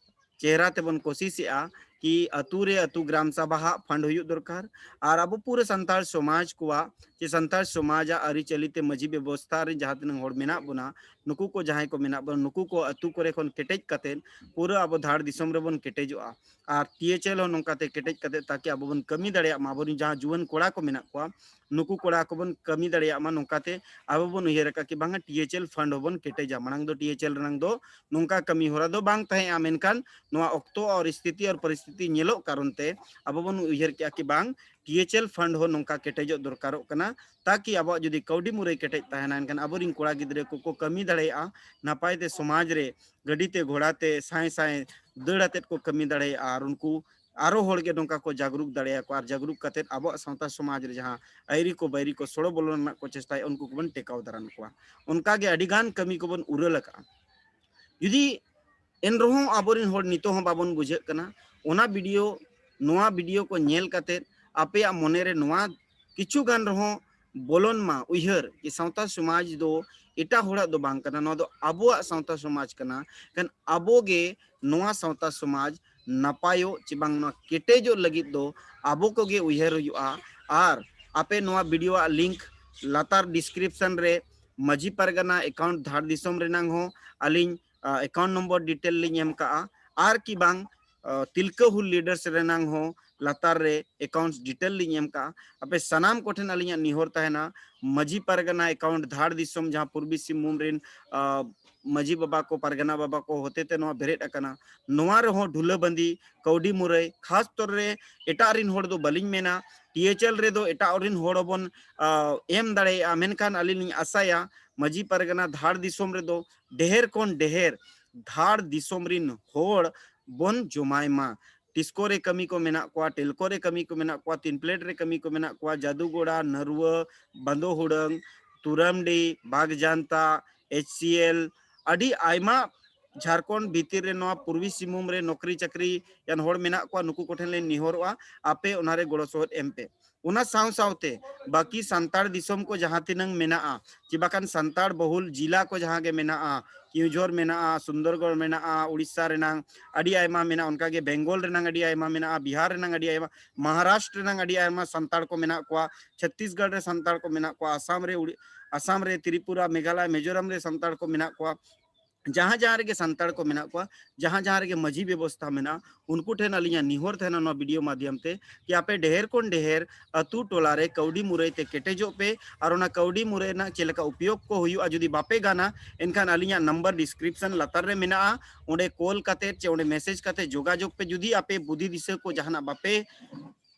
ᱪᱮᱦᱨᱟ ᱛᱮᱵᱚᱱ ᱠᱳᱥᱤᱥᱮᱜᱼᱟ ᱠᱤ ᱟᱹᱛᱩ ᱨᱮ ᱟᱹᱛᱩ ᱜᱨᱟᱢ ᱥᱟᱵᱷᱟ ᱦᱟᱜ ᱯᱷᱟᱱᱰ ᱦᱩᱭᱩᱜ ᱫᱚᱨᱠᱟᱨ᱾ ᱟᱨ ᱟᱵᱚ ᱯᱩᱨᱟᱹ ᱥᱟᱱᱛᱟᱲ ᱥᱚᱢᱟᱡᱽ ᱠᱚᱣᱟᱜ ᱪᱮ ᱥᱟᱱᱛᱟᱲ ᱥᱚᱢᱟᱡᱟᱜ ᱟᱹᱨᱤᱪᱟᱹᱞᱤ ᱛᱮ ᱢᱟᱹᱡᱷᱤ ᱵᱮᱵᱚᱥᱛᱷᱟ ᱨᱮ ᱡᱟᱦᱟᱸ ᱛᱤᱱᱟᱹᱜ ᱦᱚᱲ ᱢᱮᱱᱟᱜ ᱵᱚᱱᱟ, ᱱᱩᱠᱩ ᱠᱚ ᱡᱟᱦᱟᱸᱭ ᱠᱚ ᱢᱮᱱᱟᱜ ᱵᱚᱱᱟ, ᱱᱩᱠᱩ ᱠᱚ ᱟᱹᱛᱩ ᱠᱚᱨᱮ ᱠᱷᱚᱱ ᱠᱮᱴᱮᱡ ᱠᱟᱛᱮᱫ ᱯᱩᱨᱟᱹ ᱟᱵᱚ ᱫᱷᱟᱲ ᱫᱤᱥᱚᱢ ᱨᱮᱵᱚᱱ ᱠᱮᱴᱮᱡᱚᱜᱼᱟ᱾ ᱟᱨ ᱴᱤ ᱮᱭᱤᱪ ᱮᱞ ᱦᱚᱸ ᱱᱚᱝᱠᱟᱛᱮ ᱠᱮᱴᱮᱡ ᱠᱟᱛᱮᱫ ᱛᱟᱠᱤ ᱟᱵᱚ ᱵᱚᱱ ᱠᱟᱹᱢᱤ ᱫᱟᱲᱮᱭᱟᱜ ᱢᱟ, ᱟᱵᱚᱨᱮᱱ ᱡᱟᱦᱟᱸ ᱡᱩᱣᱟᱹᱱ ᱠᱚᱲᱟ ᱠᱚ ᱢᱮᱱᱟᱜ ᱠᱚᱣᱟ, ᱱᱩᱠᱩ ᱠᱚᱲᱟ ᱠᱚᱵᱚᱱ ᱠᱟᱹᱢᱤ ᱫᱟᱲᱮᱭᱟᱜ ᱢᱟ᱾ ᱱᱚᱝᱠᱟᱛᱮ ᱟᱵᱚ ᱵᱚᱱ ᱩᱭᱦᱟᱹᱨ ᱟᱠᱟᱫ ᱠᱤ ᱵᱟᱝᱟ ᱴᱤ ᱮᱭᱤᱪ ᱮᱞ ᱯᱷᱟᱱᱰ ᱦᱚᱸᱵᱚᱱ ᱠᱮᱴᱮᱡᱟ᱾ ᱢᱟᱲᱟᱝ ᱫᱚ ᱴᱤ ᱮᱭᱤᱪ ᱮᱞ ᱨᱮᱱᱟᱝ ᱫᱚ ᱱᱚᱝᱠᱟ ᱠᱟᱹᱢᱤ ᱦᱚᱨᱟ ᱫᱚ ᱵᱟᱝ ᱛᱟᱦᱮᱸᱜᱼᱟ, ᱢᱮᱱᱠᱷᱟᱱ ᱱᱚᱣᱟ ᱚᱠᱛᱚ ᱟᱨ ᱥᱛᱷᱤᱛᱤ ᱟᱨ ᱯᱚᱨᱤᱥᱛᱷᱤᱛᱤ ᱧᱮᱞᱚᱜ ᱠᱟᱨᱚᱱ ᱛᱮ ᱟᱵᱚ ᱵᱚᱱ ᱩᱭᱦᱟᱹᱨ ᱠᱮᱜᱼᱟ ᱠᱤ ᱵᱟᱝ ᱴᱤ ᱮᱭᱤᱪ ᱮᱞ ᱯᱷᱟᱱᱰ ᱦᱚᱸ ᱱᱚᱝᱠᱟ ᱠᱮᱴᱮᱡᱚᱜ ᱫᱚᱨᱠᱟᱨᱚᱜ ᱠᱟᱱᱟ, ᱛᱟᱠᱤ ᱟᱵᱚᱣᱟᱜ ᱡᱩᱫᱤ ᱠᱟᱹᱣᱰᱤ ᱢᱩᱨᱟᱹᱭ ᱠᱮᱴᱮᱡ ᱛᱟᱦᱮᱱᱟ, ᱮᱱᱠᱷᱟᱱ ᱟᱵᱚᱨᱮᱱ ᱠᱚᱲᱟ ᱜᱤᱫᱽᱨᱟᱹ ᱠᱚᱠᱚ ᱠᱟᱹᱢᱤ ᱫᱟᱲᱮᱭᱟᱜᱼᱟ ᱱᱟᱯᱟᱭ ᱛᱮ, ᱥᱚᱢᱟᱡᱽ ᱨᱮ ᱜᱟᱹᱰᱤ ᱛᱮ ᱜᱷᱚᱲᱟ ᱛᱮ ᱥᱟᱸᱭ ᱥᱟᱸᱭ ᱫᱟᱹᱲ ᱟᱛᱮᱫ ᱠᱚ ᱠᱟᱹᱢᱤ ᱫᱟᱲᱮᱭᱟᱜᱼᱟ ᱟᱨ ᱩᱱᱠᱩ ᱟᱨᱚ ᱦᱚᱲ ᱜᱮ ᱱᱚᱝᱠᱟ ᱠᱚ ᱡᱟᱜᱽᱨᱩᱠ ᱫᱟᱲᱮᱭᱟᱠᱚᱣᱟ ᱟᱨ ᱡᱟᱜᱽᱨᱩᱠ ᱠᱟᱛᱮᱫ ᱟᱵᱚᱣᱟᱜ ᱥᱟᱶᱛᱟ ᱥᱚᱢᱟᱡᱽ ᱨᱮ ᱡᱟᱦᱟᱸ ᱟᱹᱭᱨᱤ ᱠᱚ ᱵᱟᱹᱭᱨᱤ ᱠᱚ ᱥᱚᱲᱚ ᱵᱚᱞᱚᱱ ᱨᱮᱱᱟᱜ ᱠᱚ ᱪᱮᱥᱴᱟᱭᱟ, ᱩᱱᱠᱩ ᱠᱚᱵᱚᱱ ᱴᱮᱠᱟᱣ ᱫᱟᱨᱟᱢ ᱠᱚᱣᱟ᱾ ᱚᱱᱠᱟᱜᱮ ᱟᱹᱰᱤᱜᱟᱱ ᱠᱟᱹᱢᱤ ᱠᱚᱵᱚᱱ ᱩᱨᱟᱹᱞ ᱟᱠᱟᱫᱼᱟ᱾ ᱡᱩᱫᱤ ᱮᱱ ᱨᱮᱦᱚᱸ ᱟᱵᱚᱨᱮᱱ ᱦᱚᱲ ᱱᱤᱛᱚᱜ ᱦᱚᱸ ᱵᱟᱵᱚᱱ ᱵᱩᱡᱷᱟᱹᱜ ᱠᱟᱱᱟ, ᱚᱱᱟ ᱵᱷᱤᱰᱤᱭᱳ, ᱱᱚᱣᱟ ᱵᱷᱤᱰᱤᱭᱳ ᱠᱚ ᱧᱮᱞ ᱠᱟᱛᱮᱫ ᱟᱯᱮᱭᱟᱜ ᱢᱚᱱᱮᱨᱮ ᱱᱚᱣᱟ ᱠᱤᱪᱷᱩ ᱜᱟᱱ ᱨᱮᱦᱚᱸ ᱵᱚᱞᱚᱱ ᱢᱟ ᱩᱭᱦᱟᱹᱨ ᱠᱤ ᱥᱟᱶᱛᱟ ᱥᱚᱢᱟᱡᱽ ᱫᱚ ᱮᱴᱟᱜ ᱦᱚᱲᱟᱜ ᱫᱚ ᱵᱟᱝ ᱠᱟᱱᱟ, ᱱᱚᱣᱟ ᱫᱚ ᱟᱵᱚᱣᱟᱜ ᱥᱟᱶᱛᱟ ᱥᱚᱢᱟᱡᱽ ᱠᱟᱱᱟ᱾ ᱠᱷᱟᱱ ᱟᱵᱚ ᱜᱮ ᱱᱚᱣᱟ ᱥᱟᱶᱛᱟ ᱥᱚᱢᱟᱡᱽ ᱱᱟᱯᱟᱭᱚᱜ ᱪᱮ ᱵᱟᱝ ᱱᱚᱣᱟ ᱠᱮᱴᱮᱡᱚᱜ ᱞᱟᱹᱜᱤᱫ ᱫᱚ ᱟᱵᱚ ᱠᱚᱜᱮ ᱩᱭᱦᱟᱹᱨ ᱦᱩᱭᱩᱜᱼᱟ᱾ ᱟᱨ ᱟᱯᱮ ᱱᱚᱣᱟ video ᱟᱜ link ᱞᱟᱛᱟᱨ description ᱨᱮ ᱢᱟᱹᱡᱷᱤ ᱯᱟᱨᱜᱟᱱᱟ account ᱫᱷᱟᱲ ᱫᱤᱥᱚᱢ ᱨᱮᱱᱟᱝ ᱦᱚᱸ ᱟᱹᱞᱤᱧ account number detail ᱞᱤᱧ ᱮᱢ ᱠᱟᱜᱼᱟ, ᱟᱨ ᱠᱤ ᱵᱟᱝ ᱛᱤᱞᱠᱟᱹ ᱦᱩᱞ leaders ᱨᱮᱱᱟᱝ ᱦᱚᱸ ᱞᱟᱛᱟᱨ ᱨᱮ accounts detail ᱞᱤᱧ ᱮᱢ ᱠᱟᱜᱼᱟ᱾ ᱟᱯᱮ ᱥᱟᱱᱟᱢ ᱠᱚᱴᱷᱮᱱ ᱟᱹᱞᱤᱧᱟᱜ ᱱᱮᱦᱚᱨ ᱛᱟᱦᱮᱱᱟ, ᱢᱟᱹᱡᱷᱤ ᱯᱟᱨᱜᱟᱱᱟ account ᱫᱷᱟᱲ ᱫᱤᱥᱚᱢ, ᱡᱟᱦᱟᱸ ᱯᱩᱨᱵᱤ ᱥᱤᱝᱵᱷᱩᱢ ᱨᱮᱱ ᱢᱟᱹᱡᱷᱤ ᱵᱟᱵᱟ ᱠᱚ, ᱯᱟᱨᱜᱟᱱᱟ ᱵᱟᱵᱟ ᱠᱚ ᱦᱚᱛᱮᱛᱮ ᱱᱚᱣᱟ ᱵᱮᱨᱮᱫ ᱟᱠᱟᱱᱟ, ᱱᱚᱣᱟ ᱨᱮᱦᱚᱸ ᱰᱷᱩᱞᱟᱹᱵᱟᱸᱫᱤ, ᱠᱟᱹᱣᱰᱤ ᱢᱩᱨᱟᱹᱭ, ᱠᱷᱟᱥ ᱛᱚᱨ ᱨᱮ ᱮᱴᱟᱜ ᱨᱤᱱ ᱦᱚᱲ ᱫᱚ ᱵᱟᱹᱞᱤᱧ ᱢᱮᱱᱟ, ᱴᱤ ᱮᱭᱤᱪ ᱮᱞ ᱨᱮᱫᱚ ᱮᱴᱟᱜ ᱨᱤᱱ ᱦᱚᱲ ᱦᱚᱸᱵᱚᱱ ᱮᱢ ᱫᱟᱲᱮᱭᱟᱜᱼᱟ᱾ ᱢᱮᱱᱠᱷᱟᱱ ᱟᱹᱞᱤᱧ ᱞᱤᱧ ᱟᱥᱟᱭᱟ ᱢᱟᱹᱡᱷᱤ ᱯᱟᱨᱜᱟᱱᱟ ᱫᱷᱟᱲ ᱫᱤᱥᱚᱢ ᱨᱮᱫᱚ ᱰᱷᱮᱨ ᱠᱷᱚᱱ ᱰᱷᱮᱨ ᱫᱷᱟᱲ ᱫᱤᱥᱚᱢ ᱨᱤᱱ ᱦᱚᱲ ᱵᱚᱱ ᱡᱚᱢᱟᱭ ᱢᱟ᱾ ᱴᱤᱥᱠᱳ ᱨᱮ ᱠᱟᱹᱢᱤ ᱠᱚ ᱢᱮᱱᱟᱜ ᱠᱚᱣᱟ, ᱴᱮᱞᱠᱳ ᱨᱮ ᱠᱟᱹᱢᱤ ᱠᱚ ᱢᱮᱱᱟᱜ ᱠᱚᱣᱟ, ᱛᱤᱱᱯᱞᱮᱴ ᱨᱮ ᱠᱟᱹᱢᱤ ᱠᱚ ᱢᱮᱱᱟᱜ ᱠᱚᱣᱟ, ᱡᱟᱫᱩᱜᱚᱲᱟ, ᱱᱟᱹᱨᱩᱣᱟᱹ, ᱵᱟᱸᱫᱳ ᱦᱩᱲᱟᱹᱝ, ᱛᱩᱨᱟᱢᱰᱤ, ᱵᱟᱜᱽᱡᱟᱱᱛᱟ, ᱮᱭᱤᱪ ᱥᱤ ᱮᱞ, ᱟᱹᱰᱤ ᱟᱭᱢᱟ ᱡᱷᱟᱲᱠᱷᱚᱸᱰ ᱵᱷᱤᱛᱤᱨ ᱨᱮ ᱱᱚᱣᱟ ᱯᱩᱨᱵᱤ ᱥᱤᱝᱵᱷᱩᱢ ᱨᱮ ᱱᱚᱠᱨᱤ ᱪᱟᱹᱠᱨᱤ ᱭᱟᱱ ᱦᱚᱲ ᱢᱮᱱᱟᱜ ᱠᱚᱣᱟ, ᱱᱩᱠᱩ ᱠᱚᱴᱷᱮᱱ ᱞᱮ ᱱᱮᱦᱚᱨᱚᱜᱼᱟ, ᱟᱯᱮ ᱚᱱᱟᱨᱮ ᱜᱚᱲᱚ ᱥᱚᱦᱚᱫ ᱮᱢ ᱯᱮ᱾ ᱚᱱᱟ ᱥᱟᱶ ᱥᱟᱶᱛᱮ ᱵᱟᱹᱠᱤ ᱥᱟᱱᱛᱟᱲ ᱫᱤᱥᱚᱢ ᱠᱚ ᱡᱟᱦᱟᱸ ᱛᱤᱱᱟᱹᱝ ᱢᱮᱱᱟᱜᱼᱟ, ᱪᱮ ᱵᱟᱠᱷᱟᱱ ᱥᱟᱱᱛᱟᱲ ᱵᱚᱦᱩᱞ ᱡᱤᱞᱟ ᱠᱚ ᱡᱟᱦᱟᱸ ᱜᱮ ᱢᱮᱱᱟᱜᱼᱟ, ᱠᱮᱣᱡᱷᱚᱨ ᱢᱮᱱᱟᱜᱼᱟ, ᱥᱩᱱᱫᱚᱨᱜᱚᱲ ᱢᱮᱱᱟᱜᱼᱟ, ᱩᱲᱤᱥᱥᱟ ᱨᱮᱱᱟᱝ ᱟᱹᱰᱤ ᱟᱭᱢᱟ ᱢᱮᱱᱟᱜᱼᱟ, ᱚᱱᱠᱟᱜᱮ ᱵᱮᱝᱜᱚᱞ ᱨᱮᱱᱟᱝ ᱟᱹᱰᱤ ᱟᱭᱢᱟ ᱢᱮᱱᱟᱜᱼᱟ, ᱵᱤᱦᱟᱨ ᱨᱮᱱᱟᱝ ᱟᱹᱰᱤ ᱟᱭᱢᱟ, ᱢᱚᱦᱟᱨᱟᱥᱴᱨ ᱨᱮᱱᱟᱝ ᱟᱹᱰᱤ ᱟᱭᱢᱟ ᱥᱟᱱᱛᱟᱲ ᱠᱚ ᱢᱮᱱᱟᱜ ᱠᱚᱣᱟ, ᱪᱷᱚᱛᱛᱤᱥᱜᱚᱲ ᱨᱮ ᱥᱟᱱᱛᱟᱲ ᱠᱚ ᱢᱮᱱᱟᱜ ᱠᱚᱣᱟ, ᱟᱥᱟᱢ ᱨᱮ, ᱩᱲᱤ-, ᱟᱥᱟᱢ ᱨᱮ, ᱛᱨᱤᱯᱩᱨᱟ, ᱢᱮᱜᱷᱟᱞᱚᱭ, ᱢᱤᱡᱳᱨᱟᱢ ᱨᱮ ᱥᱟᱱᱛᱟᱲ ᱠᱚ ᱢᱮᱱᱟᱜ ᱠᱚᱣᱟ᱾ ᱡᱟᱦᱟᱸ ᱡᱟᱦᱟᱸ ᱨᱮᱜᱮ ᱥᱟᱱᱛᱟᱲ ᱠᱚ ᱢᱮᱱᱟᱜ ᱠᱚᱣᱟ, ᱡᱟᱦᱟᱸ ᱡᱟᱦᱟᱸ ᱨᱮᱜᱮ ᱢᱟᱹᱡᱷᱤ ᱵᱮᱵᱚᱥᱛᱷᱟ ᱢᱮᱱᱟᱜᱼᱟ, ᱩᱱᱠᱩ ᱴᱷᱮᱱ ᱟᱹᱞᱤᱧᱟᱜ ᱱᱮᱦᱚᱨ ᱛᱟᱦᱮᱱᱟ ᱱᱚᱣᱟ video ᱢᱟᱫᱽᱫᱷᱚᱢ ᱛᱮ, ᱠᱤ ᱟᱯᱮ ᱰᱷᱮᱨ ᱠᱷᱚᱱ ᱰᱷᱮᱨ ᱟᱹᱛᱩ ᱴᱚᱞᱟ ᱨᱮ ᱠᱟᱹᱣᱰᱤ ᱢᱩᱨᱟᱹᱭ ᱛᱮ ᱠᱮᱴᱮᱡᱚᱜ ᱯᱮ, ᱟᱨ ᱚᱱᱟ ᱠᱟᱹᱣᱰᱤ ᱢᱩᱨᱟᱹᱭ ᱨᱮᱱᱟᱜ ᱪᱮᱫ ᱞᱮᱠᱟ ᱩᱯᱭᱳᱜᱽ ᱠᱚ ᱦᱩᱭᱩᱜᱼᱟ, ᱡᱩᱫᱤ ᱵᱟᱯᱮ ᱜᱟᱱᱟ, ᱮᱱᱠᱷᱟᱱ ᱟᱹᱞᱤᱧᱟᱜ number description ᱞᱟᱛᱟᱨ ᱨᱮ ᱢᱮᱱᱟᱜᱼᱟ, ᱚᱸᱰᱮ call ᱠᱟᱛᱮ ᱪᱮ ᱚᱸᱰᱮ message ᱠᱟᱛᱮ ᱡᱳᱜᱟᱡᱳᱜᱽ ᱯᱮ᱾ ᱡᱩᱫᱤ ᱟᱯᱮ ᱵᱩᱫᱷᱤ ᱫᱤᱥᱟᱹ ᱠᱚ ᱡᱟᱦᱟᱱᱟᱜ ᱵᱟᱯᱮ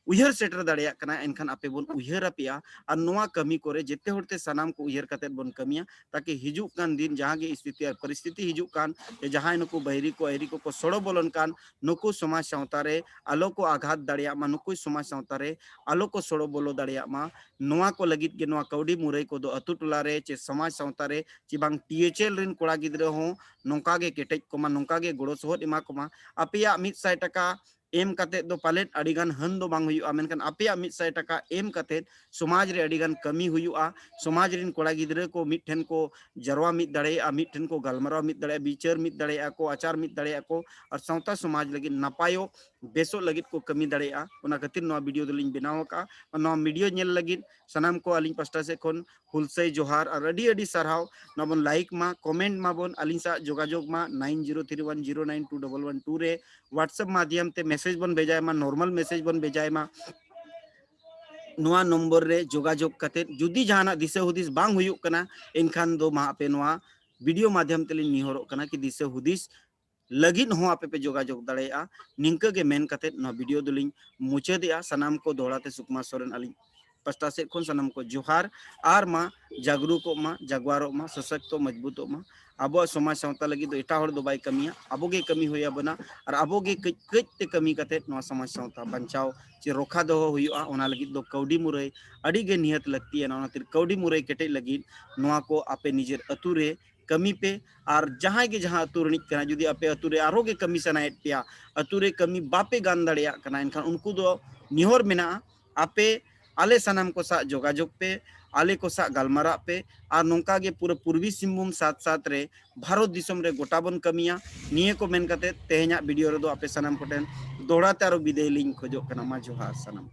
ᱩᱭᱦᱟᱹᱨ ᱥᱮᱴᱮᱨ ᱫᱟᱲᱮᱭᱟᱜ ᱠᱟᱱᱟ, ᱮᱱᱠᱷᱟᱱ ᱟᱯᱮ ᱵᱚᱱ ᱩᱭᱦᱟᱹᱨ ᱟᱯᱮᱭᱟ᱾ ᱟᱨ ᱱᱚᱣᱟ ᱠᱟᱹᱢᱤ ᱠᱚᱨᱮ ᱡᱮᱛᱮ ᱦᱚᱲᱛᱮ ᱥᱟᱱᱟᱢ ᱠᱚ ᱩᱭᱦᱟᱹᱨ ᱠᱟᱛᱮ ᱵᱚᱱ ᱠᱟᱹᱢᱤᱭᱟ, ᱛᱟᱠᱤ ᱦᱤᱡᱩᱜ ᱠᱟᱱ ᱫᱤᱱ ᱡᱟᱦᱟᱸ ᱜᱮ ᱥᱛᱷᱤᱛᱤ ᱟᱨ ᱯᱚᱨᱤᱥᱛᱷᱤᱛᱤ ᱦᱤᱡᱩᱜ ᱠᱟᱱ, ᱡᱮ ᱡᱟᱦᱟᱸᱭ ᱱᱩᱠᱩ ᱵᱟᱹᱭᱨᱤ ᱠᱚ ᱟᱹᱭᱨᱤ ᱠᱚᱠᱚ ᱥᱚᱲᱚ ᱵᱚᱞᱚᱱ ᱠᱟᱱ, ᱱᱩᱠᱩ ᱥᱚᱢᱟᱡᱽ ᱥᱟᱶᱛᱟ ᱨᱮ ᱟᱞᱚ ᱠᱚ ᱟᱜᱷᱟᱛ ᱫᱟᱲᱮᱭᱟᱜ ᱢᱟ, ᱱᱩᱠᱩ ᱥᱚᱢᱟᱡᱽ ᱥᱟᱶᱛᱟ ᱨᱮ ᱟᱞᱚ ᱠᱚ ᱥᱚᱲᱚ ᱵᱚᱞᱚ ᱫᱟᱲᱮᱭᱟᱜ ᱢᱟ, ᱱᱚᱣᱟ ᱠᱚ ᱞᱟᱹᱜᱤᱫ ᱜᱮ ᱱᱚᱣᱟ ᱠᱟᱹᱣᱰᱤ ᱢᱩᱨᱟᱹᱭ ᱠᱚᱫᱚ ᱟᱹᱛᱩ ᱴᱚᱞᱟ ᱨᱮ ᱪᱮ ᱥᱚᱢᱟᱡᱽ ᱥᱟᱶᱛᱟ ᱨᱮ ᱪᱮ ᱵᱟᱝ ᱴᱤ ᱮᱭᱤᱪ ᱮᱞ ᱨᱮᱱ ᱠᱚᱲᱟ ᱜᱤᱫᱽᱨᱟᱹ ᱦᱚᱸ ᱱᱚᱝᱠᱟ ᱜᱮ ᱠᱮᱴᱮᱡ ᱠᱚᱢᱟ, ᱱᱚᱝᱠᱟ ᱜᱮ ᱜᱚᱲᱚ ᱥᱚᱦᱚᱫ ᱮᱢᱟ ᱠᱚᱢᱟ᱾ ᱟᱯᱮᱭᱟᱜ ᱢᱤᱫ ᱥᱟᱭ ᱴᱟᱠᱟ ᱮᱢ ᱠᱟᱛᱮᱫ ᱫᱚ ᱯᱟᱞᱮᱫ ᱟᱹᱰᱤ ᱜᱟᱱ ᱦᱟᱹᱱ ᱫᱚ ᱵᱟᱝ ᱦᱩᱭᱩᱜᱼᱟ, ᱢᱮᱱᱠᱷᱟᱱ ᱟᱯᱮᱭᱟᱜ ᱢᱤᱫ ᱥᱟᱭ ᱴᱟᱠᱟ ᱮᱢ ᱠᱟᱛᱮᱫ ᱥᱚᱢᱟᱡᱽ ᱨᱮ ᱟᱹᱰᱤ ᱜᱟᱱ ᱠᱟᱹᱢᱤ ᱦᱩᱭᱩᱜᱼᱟ᱾ ᱥᱚᱢᱟᱡᱽ ᱨᱮᱱ ᱠᱚᱲᱟ ᱜᱤᱫᱽᱨᱟᱹ ᱠᱚ ᱢᱤᱫ ᱴᱷᱮᱱ ᱠᱚ ᱡᱟᱨᱣᱟ ᱢᱤᱫ ᱫᱟᱲᱮᱭᱟᱜᱼᱟ, ᱢᱤᱫ ᱴᱷᱮᱱ ᱠᱚ ᱜᱟᱞᱢᱟᱨᱟᱣ ᱢᱤᱫ ᱫᱟᱲᱮᱭᱟᱜᱼᱟ, ᱵᱤᱪᱟᱹᱨ ᱢᱤᱫ ᱫᱟᱲᱮᱭᱟᱜᱼᱟ ᱠᱚ, ᱟᱪᱟᱨ ᱢᱤᱫ ᱫᱟᱲᱮᱭᱟᱜᱼᱟ ᱠᱚ, ᱟᱨ ᱥᱟᱶᱛᱟ ᱥᱚᱢᱟᱡᱽ ᱞᱟᱹᱜᱤᱫ ᱱᱟᱯᱟᱭᱚᱜ ᱵᱮᱥᱚᱜ ᱞᱟᱹᱜᱤᱫ ᱠᱚ ᱠᱟᱹᱢᱤ ᱫᱟᱲᱮᱭᱟᱜᱼᱟ᱾ ᱚᱱᱟ ᱠᱷᱟᱹᱛᱤᱨ ᱱᱚᱣᱟ ᱵᱷᱤᱰᱤᱭᱳ ᱫᱚᱞᱤᱧ ᱵᱮᱱᱟᱣ ᱟᱠᱟᱫᱼᱟ᱾ ᱱᱚᱣᱟ ᱵᱷᱤᱰᱤᱭᱳ ᱧᱮᱞ ᱞᱟᱹᱜᱤᱫ ᱥᱟᱱᱟᱢ ᱠᱚ ᱟᱹᱞᱤᱧ ᱯᱟᱥᱴᱟ ᱥᱮᱫ ᱠᱷᱚᱱ ᱦᱩᱞᱥᱟᱹᱭ ᱡᱚᱦᱟᱨ ᱟᱨ ᱟᱹᱰᱤ ᱟᱹᱰᱤ ᱥᱟᱨᱦᱟᱣ᱾ ᱱᱚᱣᱟ ᱵᱚᱱ ᱞᱟᱭᱤᱠ ᱢᱟ, ᱠᱚᱢᱮᱱᱴ ᱢᱟᱵᱚᱱ, ᱟᱹᱞᱤᱧ ᱥᱟᱶ ᱡᱳᱜᱟᱡᱳᱜᱽ ᱢᱟ nine zero three one zero nine two double one two ᱨᱮ, WhatsApp ᱢᱟᱫᱷᱭᱚᱢ ᱛᱮ ᱢᱮᱥᱮᱡᱽ ᱵᱚᱱ ᱵᱷᱮᱡᱟᱭ ᱢᱟ, ᱱᱚᱨᱢᱟᱞ ᱢᱮᱥᱮᱡᱽ ᱵᱚᱱ ᱵᱷᱮᱡᱟᱭ ᱢᱟ᱾ ᱱᱚᱣᱟ ᱱᱚᱢᱵᱚᱨ ᱨᱮ ᱡᱳᱜᱟᱡᱳᱜᱽ ᱠᱟᱛᱮᱫ ᱡᱩᱫᱤ ᱡᱟᱦᱟᱱᱟᱜ ᱫᱤᱥᱟᱹ ᱦᱩᱫᱤᱥ ᱵᱟᱝ ᱦᱩᱭᱩᱜ ᱠᱟᱱᱟ, ᱮᱱᱠᱷᱟᱱ ᱫᱚ ᱢᱟ ᱟᱯᱮ ᱱᱚᱣᱟ ᱵᱷᱤᱰᱤᱭᱳ ᱢᱟᱫᱷᱭᱚᱢ ᱛᱮᱞᱤᱧ ᱱᱮᱦᱚᱨᱚᱜ ᱠᱟᱱᱟ ᱠᱤ ᱫᱤᱥᱟᱹ ᱦᱩᱫᱤᱥ ᱞᱟᱹᱜᱤᱫ ᱦᱚᱸ ᱟᱯᱮ ᱯᱮ ᱡᱳᱜᱟᱡᱳᱜᱽ ᱫᱟᱲᱮᱭᱟᱜᱼᱟ᱾ ᱱᱤᱝᱠᱟᱹ ᱜᱮ ᱢᱮᱱ ᱠᱟᱛᱮᱫ ᱱᱚᱣᱟ ᱵᱷᱤᱰᱤᱭᱳ ᱫᱚᱞᱤᱧ ᱢᱩᱪᱟᱹᱫᱮᱜᱼᱟ᱾ ᱥᱟᱱᱟᱢ ᱠᱚ ᱫᱚᱦᱲᱟ ᱛᱮ ᱥᱩᱠᱢᱟ ᱥᱚᱨᱮᱱ ᱟᱹᱞᱤᱧ ᱯᱟᱥᱴᱟ ᱥᱮᱫ ᱠᱷᱚᱱ ᱥᱟᱱᱟᱢ ᱠᱚ ᱡᱚᱦᱟᱨ᱾ ᱟᱨ ᱢᱟ ᱡᱟᱜᱽᱨᱩᱠᱚᱜ ᱢᱟ, ᱡᱟᱜᱽᱣᱟᱨᱚᱜ ᱢᱟ, ᱥᱚᱥᱚᱠᱛᱚ ᱢᱚᱡᱽᱵᱩᱛᱚᱜ ᱢᱟ᱾ ᱟᱵᱚᱣᱟᱜ ᱥᱚᱢᱟᱡᱽ ᱥᱟᱶᱛᱟ ᱞᱟᱹᱜᱤᱫ ᱫᱚ ᱮᱴᱟᱜ ᱦᱚᱲ ᱫᱚ ᱵᱟᱭ ᱠᱟᱹᱢᱤᱭᱟ, ᱟᱵᱚ ᱜᱮ ᱠᱟᱹᱢᱤ ᱦᱩᱭ ᱟᱵᱚᱱᱟ᱾ ᱟᱨ ᱟᱵᱚ ᱜᱮ ᱠᱟᱹᱡ ᱠᱟᱹᱡ ᱛᱮ ᱠᱟᱹᱢᱤ ᱠᱟᱛᱮᱫ ᱱᱚᱣᱟ ᱥᱚᱢᱟᱡᱽ ᱥᱟᱶᱛᱟ ᱵᱟᱧᱪᱟᱣ ᱪᱮ ᱨᱚᱠᱷᱟ ᱫᱚᱦᱚ ᱦᱩᱭᱩᱜᱼᱟ᱾ ᱚᱱᱟ ᱞᱟᱹᱜᱤᱫ ᱫᱚ ᱠᱟᱹᱣᱰᱤ ᱢᱩᱨᱟᱹᱭ ᱟᱹᱰᱤ ᱜᱮ ᱱᱤᱦᱟᱹᱛ ᱞᱟᱹᱠᱛᱤᱭᱟᱱᱟ᱾ ᱚᱱᱟ ᱠᱷᱟᱹᱛᱤᱨ ᱠᱟᱹᱣᱰᱤ ᱢᱩᱨᱟᱹᱭ ᱠᱮᱴᱮᱡ ᱞᱟᱹᱜᱤᱫ ᱱᱚᱣᱟ ᱠᱚ ᱟᱯᱮ ᱱᱤᱡᱮᱨ ᱟᱹᱛᱩ ᱨᱮ ᱠᱟᱹᱢᱤ ᱯᱮ᱾ ᱟᱨ ᱡᱟᱦᱟᱸᱭ ᱜᱮ ᱡᱟᱦᱟᱸ ᱟᱹᱛᱩ ᱨᱤᱱᱤᱡ ᱠᱟᱱᱟ, ᱡᱩᱫᱤ ᱟᱯᱮ ᱟᱹᱛᱩ ᱨᱮ ᱟᱨᱦᱚᱸ ᱜᱮ ᱠᱟᱹᱢᱤ ᱥᱟᱱᱟᱭᱮᱫ ᱯᱮᱭᱟ, ᱟᱹᱛᱩ ᱨᱮ ᱠᱟᱹᱢᱤ ᱵᱟᱯᱮ ᱜᱟᱱ ᱫᱟᱲᱮᱭᱟᱜ ᱠᱟᱱᱟ, ᱮᱱᱠᱷᱟᱱ ᱩᱱᱠᱩ ᱫᱚ ᱱᱮᱦᱚᱨ ᱢᱮᱱᱟᱜᱼᱟ, ᱟᱯᱮ ᱟᱞᱮ ᱥᱟᱱᱟᱢ ᱠᱚ ᱥᱟᱶ ᱡᱳᱜᱟᱡᱳᱜᱽ ᱯᱮ, ᱟᱞᱮ ᱠᱚ ᱥᱟᱶ ᱜᱟᱞᱢᱟᱨᱟᱜ ᱯᱮ᱾ ᱟᱨ ᱱᱚᱝᱠᱟ ᱜᱮ ᱯᱩᱨᱟᱹ ᱯᱩᱨᱵᱤ ᱥᱤᱝᱵᱷᱩᱢ ᱥᱟᱛ ᱥᱟᱛ ᱨᱮ ᱵᱷᱟᱨᱚᱛ ᱫᱤᱥᱚᱢ ᱨᱮ ᱜᱚᱴᱟ ᱵᱚᱱ ᱠᱟᱹᱢᱤᱭᱟ᱾ ᱱᱤᱭᱟᱹ ᱠᱚ ᱢᱮᱱ ᱠᱟᱛᱮ ᱛᱮᱦᱮᱧᱟᱜ ᱵᱷᱤᱰᱤᱭᱳ ᱨᱮᱫᱚ ᱟᱯᱮ ᱥᱟᱱᱟᱢ ᱠᱚᱴᱷᱮᱱ ᱫᱚᱦᱲᱟ ᱛᱮ ᱟᱨᱚ ᱵᱤᱫᱟᱹᱭ ᱞᱤᱧ ᱠᱷᱚᱡᱚᱜ ᱠᱟᱱᱟ᱾ ᱢᱟ ᱡᱚᱦᱟᱨ ᱥᱟᱱᱟᱢ᱾